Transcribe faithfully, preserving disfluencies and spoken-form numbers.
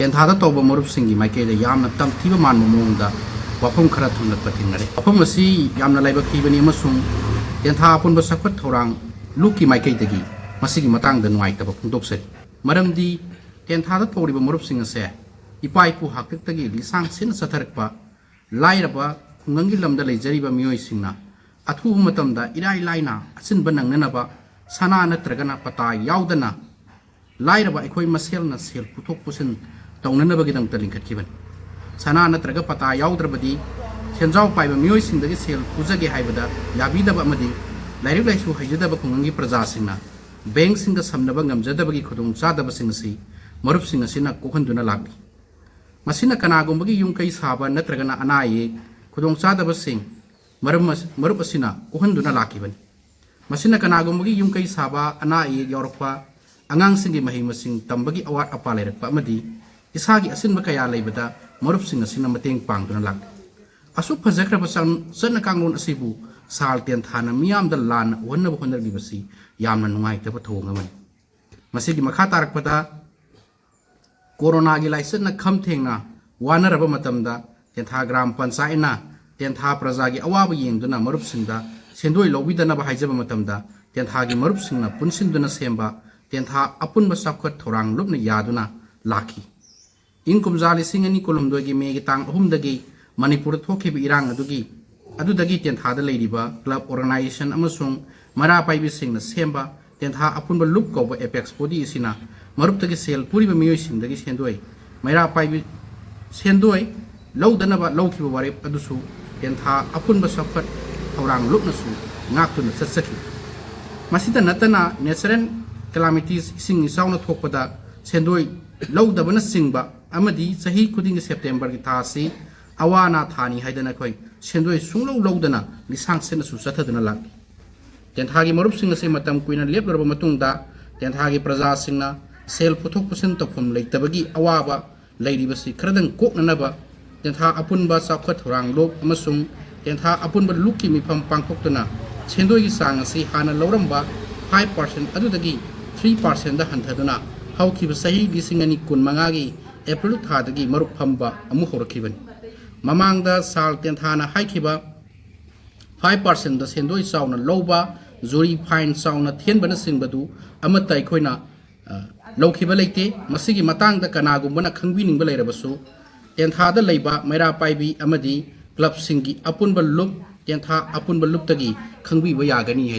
ꯇꯦꯟꯊꯥꯗ ꯇꯧꯕ ꯃꯔꯨꯞꯁꯤꯡꯒꯤ ꯃꯥꯏꯀꯩꯗ ꯌꯥꯝꯅ ꯇꯝꯊꯤꯕ ꯃꯥꯟꯕ ꯃꯑꯣꯡꯗ ꯋꯥꯐꯝ ꯈꯔ ꯊꯝꯂꯛꯄ ꯊꯦꯡꯅꯔꯦ꯫ ꯋꯥꯐꯝ ꯑꯁꯤ ꯌꯥꯝꯅ ꯂꯥꯏꯕꯛ ꯊꯤꯕꯅꯤ ꯑꯃꯁꯨꯡ ꯇꯦꯟꯊꯥ ꯑꯄꯨꯟꯕ ꯆꯥꯎꯈꯠ ꯊꯧꯔꯥꯡ ꯂꯨꯞꯀꯤ ꯃꯥꯏꯀꯩꯗꯒꯤ ꯃꯁꯤꯒꯤ ꯃꯇꯥꯡꯗ ꯅꯨꯡꯉꯥꯏꯇꯕ ꯐꯣꯡꯗꯣꯛꯆꯔꯤ꯫ ꯃꯔꯝꯗꯤ ꯇꯦꯟꯊꯥꯗ ꯇꯧꯔꯤꯕ ꯃꯔꯨꯞꯁꯤꯡ ꯑꯁꯦ ꯏꯄꯥ ꯏꯄꯨ ꯍꯥꯛꯇꯛꯇꯒꯤ ꯂꯤꯁꯥꯡ ꯁꯤꯠꯅ ꯆꯠꯊꯔꯛꯄ ꯂꯥꯏꯔꯕ ꯈꯨꯡꯒꯪꯒꯤ ꯂꯝꯗ ꯂꯩꯖꯔꯤꯕ ꯃꯤꯑꯣꯏꯁꯤꯡꯅ ꯑꯊꯨꯕ ꯃꯇꯝꯗ ꯏꯔꯥꯏ ꯂꯥꯏꯅ ꯑꯆꯤꯟꯕ ꯅꯪꯅꯅꯕ ꯁꯅꯥ ꯅꯠꯇ꯭ꯔꯒꯅ ꯄꯇꯥ ꯌꯥꯎꯗꯅ ꯂꯥꯏꯔꯕ ꯑꯩꯈꯣꯏ ꯃꯁꯦꯜꯅ ꯁꯦꯜ ꯄꯨꯊꯣꯛ ꯄꯨꯁꯤꯟ ꯇꯧꯅꯅꯕꯒꯤꯗꯃꯛꯇ ꯂꯤꯡꯈꯠꯈꯤꯕꯅꯤ꯫ ꯁꯅꯥ ꯅꯠꯇ꯭ꯔꯒ ꯄꯇꯥ ꯌꯥꯎꯗ꯭ꯔꯕꯗꯤ ꯁꯦꯟꯖꯥꯎ ꯄꯥꯏꯕ ꯃꯤꯑꯣꯏꯁꯤꯡꯗꯒꯤ ꯁꯦꯜ ꯄꯨꯖꯒꯦ ꯍꯥꯏꯕꯗ ꯌꯥꯕꯤꯗꯕ ꯑꯃꯗꯤ ꯂꯥꯏꯔꯤꯛ ꯂꯥꯏꯁꯨ ꯍꯩꯖꯗꯕ ꯈꯨꯡꯒꯪꯒꯤ ꯄ꯭ꯔꯖꯥꯁꯤꯡꯅ ꯕꯦꯡꯁꯤꯡꯒ ꯁꯝꯅꯕ ꯉꯝꯖꯗꯕꯒꯤ ꯈꯨꯗꯣꯡꯆꯥꯗꯕꯁꯤꯡ ꯑꯁꯤ ꯃꯔꯨꯞꯁꯤꯡ ꯑꯁꯤꯅ ꯀꯣꯛꯍꯟꯗꯨꯅ ꯂꯥꯛꯂꯤ꯫ ꯃꯁꯤꯅ ꯀꯅꯥꯒꯨꯝꯕꯒꯤ ꯌꯨꯝ ꯀꯩ ꯁꯥꯕ ꯅꯠꯇ꯭ꯔꯒꯅ ꯑꯅꯥ ꯑꯌꯦꯛ, ꯈꯨꯗꯣꯡꯆꯥꯗꯕꯁꯤꯡ ꯃꯔꯝ ꯑꯁ-, ꯃꯔꯨꯞ ꯑꯁꯤꯅ ꯀꯣꯛꯍꯟꯗꯨꯅ ꯂꯥꯛꯈꯤꯕꯅꯤ꯫ ꯃꯁꯤꯅ ꯀꯅꯥꯒꯨꯝꯕꯒꯤ ꯌꯨꯝ ꯀꯩ ꯁꯥꯕ, ꯑꯅꯥ ꯑꯌꯦꯛ ꯌꯥꯎꯔꯛꯄ, ꯑꯉꯥꯡꯁꯤꯡꯒꯤ ꯃꯍꯩ ꯃꯁꯤꯡ ꯇꯝꯕꯒꯤ ꯑꯋꯥꯠ ꯑꯄꯥ ꯂꯩꯔꯛꯄ ꯑꯃꯗꯤ ꯏꯁꯥꯒꯤ ꯑꯁꯤꯟꯕ ꯀꯌꯥ ꯂꯩꯕꯗ ꯃꯔꯨꯞꯁꯤꯡ ꯑꯁꯤꯅ ꯃꯇꯦꯡ ꯄꯥꯡꯗꯨꯅ ꯂꯥꯛꯂꯤ꯫ ꯑꯁꯨꯛ ꯐꯖꯈ꯭ꯔꯕ ꯆꯪ-, ꯆꯠꯅ ꯀꯥꯡꯂꯣꯟ ꯑꯁꯤꯕꯨ ꯁꯥꯜ ꯇꯦꯟꯊꯥꯅ ꯃꯤꯌꯥꯝꯗ ꯂꯥꯟꯅ ꯎꯍꯟꯅꯕ ꯍꯣꯠꯅꯔꯤꯕꯁꯤ ꯌꯥꯝꯅ ꯅꯨꯡꯉꯥꯏꯇꯕ ꯊꯧꯑꯣꯡ ꯑꯃꯅꯤ꯫ ꯃꯁꯤꯒꯤ ꯃꯈꯥ ꯇꯥꯔꯛꯄꯗ ꯀꯣꯔꯣꯅꯥꯒꯤ ꯂꯥꯏꯆꯠꯅ ꯈꯝ ꯊꯦꯡꯅ ꯋꯥꯅꯔꯕ ꯃꯇꯝꯗ ꯇꯦꯟꯊꯥ ꯒ꯭ꯔꯥꯝ ꯄꯟꯆꯥꯌꯠꯅ ꯇꯦꯟꯊꯥ ꯄ꯭ꯔꯖꯥꯒꯤ ꯑꯋꯥꯕ ꯌꯦꯡꯗꯨꯅ ꯃꯔꯨꯞꯁꯤꯡꯗ ꯁꯦꯟꯗꯣꯏ ꯂꯧꯕꯤꯗꯅꯕ ꯍꯥꯏꯖꯕ ꯃꯇꯝꯗ ꯇꯦꯟꯊꯥꯒꯤ ꯃꯔꯨꯞꯁꯤꯡꯅ ꯄꯨꯟꯁꯤꯟꯗꯨꯅ ꯁꯦꯝꯕ ꯇꯦꯟꯊꯥ ꯑꯄꯨꯟꯕ ꯆꯥꯎꯈꯠ ꯊꯧꯔꯥꯡ ꯂꯨꯞꯅ ꯌꯥꯗꯨꯅ ꯂꯥꯛꯈꯤ꯫ ꯏꯪ ꯀꯨꯝꯖꯥ ꯂꯤꯁꯤꯡ ꯑꯅꯤ ꯀꯨꯟꯍꯨꯝꯗꯣꯏꯒꯤ ꯃꯦꯒꯤ ꯇꯥꯡ ꯑꯍꯨꯝꯗꯒꯤ ꯃꯅꯤꯄꯨꯔꯗ ꯊꯣꯛꯈꯤꯕ ꯏꯔꯥꯡ ꯑꯗꯨꯒꯤ, ꯑꯗꯨꯗꯒꯤ ꯇꯦꯟꯊꯥꯗ ꯂꯩꯔꯤꯕ club organization ꯑꯃꯁꯨꯡ ꯃꯩꯔꯥ ꯄꯥꯏꯕꯤꯁꯤꯡꯅ ꯁꯦꯝꯕ ꯇꯦꯟꯊꯥ ꯑꯄꯨꯟꯕ ꯂꯨꯞ ꯀꯧꯕ apex body ꯑꯁꯤꯅ ꯃꯔꯨꯞꯇꯒꯤ ꯁꯦꯜ ꯄꯨꯔꯤꯕ ꯃꯤꯑꯣꯏꯁꯤꯡꯗꯒꯤ ꯁꯦꯟꯗꯣꯏ ꯃꯩꯔꯥ ꯄꯥꯏꯕꯤ, ꯁꯦꯟꯗꯣꯏ ꯂꯧꯗꯅꯕ ꯂꯧꯈꯤꯕ ꯋꯥꯔꯦꯞ ꯑꯗꯨꯁꯨ ꯇꯦꯟꯊꯥ ꯑꯄꯨꯟꯕ ꯆꯥꯎꯈꯠ ꯊꯧꯔꯥꯡ ꯂꯨꯞꯅꯁꯨ ꯉꯥꯛꯇꯨꯅ ꯆꯠꯆꯈꯤ꯫ ꯃꯁꯤꯗ ꯅꯠꯇꯅ natural calamities, ꯏꯁꯤꯡ ꯏꯆꯥꯎꯅ ꯊꯣꯛꯄꯗ ꯁꯦꯟꯗꯣꯏ ꯂꯧꯗꯕꯅꯆꯤꯡꯕ ꯑꯃꯗꯤ ꯆꯍꯤ ꯈꯨꯗꯤꯡꯒꯤ ꯁꯦꯞꯇꯦꯝꯕꯔꯒꯤ ꯊꯥ ꯑꯁꯤ ꯑꯋꯥ ꯑꯅꯥ ꯊꯥꯅꯤ ꯍꯥꯏꯗꯅ ꯑꯩꯈꯣꯏ ꯁꯦꯟꯗꯣꯏ ꯁꯨꯡꯂꯧ ꯂꯧꯗꯅ ꯂꯤꯁꯥꯡ ꯁꯤꯠꯅꯁꯨ ꯆꯠꯊꯗꯨꯅ ꯂꯥꯛꯂꯤ꯫ ꯇꯦꯟꯊꯥꯒꯤ ꯃꯔꯨꯞꯁꯤꯡ ꯑꯁꯤ ꯃꯇꯝ ꯀꯨꯏꯅ ꯂꯦꯞꯂꯨꯔꯕ ꯃꯇꯨꯡꯗ ꯇꯦꯟꯊꯥꯒꯤ ꯄ꯭ꯔꯖꯥꯁꯤꯡꯅ ꯁꯦꯜ ꯄꯨꯊꯣꯛ ꯄꯨꯁꯤꯟ ꯇꯧꯐꯝ ꯂꯩꯇꯕꯒꯤ ꯑꯋꯥꯕ ꯂꯩꯔꯤꯕꯁꯤ ꯈꯔꯗꯪ ꯀꯣꯛꯅꯅꯕ ꯇꯦꯟꯊꯥ ꯑꯄꯨꯟꯕ ꯆꯥꯎꯈꯠ ꯊꯧꯔꯥꯡ ꯂꯨꯞ ꯑꯃꯁꯨꯡ ꯇꯦꯟꯊꯥ ꯑꯄꯨꯟꯕ ꯂꯨꯞꯀꯤ ꯃꯤꯐꯝ ꯄꯥꯡꯊꯣꯛꯇꯨꯅ ꯁꯦꯟꯗꯣꯏꯒꯤ ꯆꯥꯡ ꯑꯁꯤ ꯍꯥꯟꯅ ꯂꯧꯔꯝꯕ five percent ꯑꯗꯨꯗꯒꯤ three percentꯗ ꯍꯟꯊꯗꯨꯅ ꯍꯧꯈꯤꯕ ꯆꯍꯤ ꯂꯤꯁꯤꯡ ꯑꯅꯤ ꯀꯨꯟꯃꯉꯥꯒꯤ ꯑꯦꯄ꯭ꯔꯤꯜ ꯊꯥꯗꯒꯤ ꯃꯔꯨꯞ ꯐꯝꯕ ꯑꯃꯨꯛ ꯍꯧꯔꯛꯈꯤꯕꯅꯤ꯫ ꯃꯃꯥꯡꯗ ꯁꯥꯜ ꯇꯦꯟꯊꯥꯅ ꯍꯥꯏꯈꯤꯕ ꯐꯥꯏꯚ ꯄꯥꯔꯁꯦꯟꯗ ꯁꯦꯟꯗꯣꯏ ꯆꯥꯎꯅ ꯂꯧꯕ, ꯖꯨꯔꯤ ꯐꯥꯏꯟ ꯆꯥꯎꯅ ꯊꯤꯍꯟꯕꯅꯆꯤꯡꯕꯗꯨ ꯑꯃꯠꯇ ꯑꯩꯈꯣꯏꯅ, ꯑ, ꯂꯧꯈꯤꯕ ꯂꯩꯇꯦ꯫ ꯃꯁꯤꯒꯤ ꯃꯇꯥꯡꯗ ꯀꯅꯥꯒꯨꯝꯕꯅ ꯈꯪꯕꯤꯅꯤꯡꯕ ꯂꯩꯔꯕꯁꯨ, ꯇꯦꯟꯊꯥꯗ ꯂꯩꯕ ꯃꯩꯔꯥ ꯄꯥꯏꯕꯤ ꯑꯃꯗꯤ ꯀ꯭ꯂꯕꯁꯤꯡꯒꯤ ꯑꯄꯨꯟꯕ ꯂꯨꯞ, ꯇꯦꯟꯊꯥ ꯑꯄꯨꯟꯕ ꯂꯨꯞꯇꯒꯤ ꯈꯪꯕꯤꯕ ꯌꯥꯒꯅꯤ ꯍꯥꯏꯗꯅ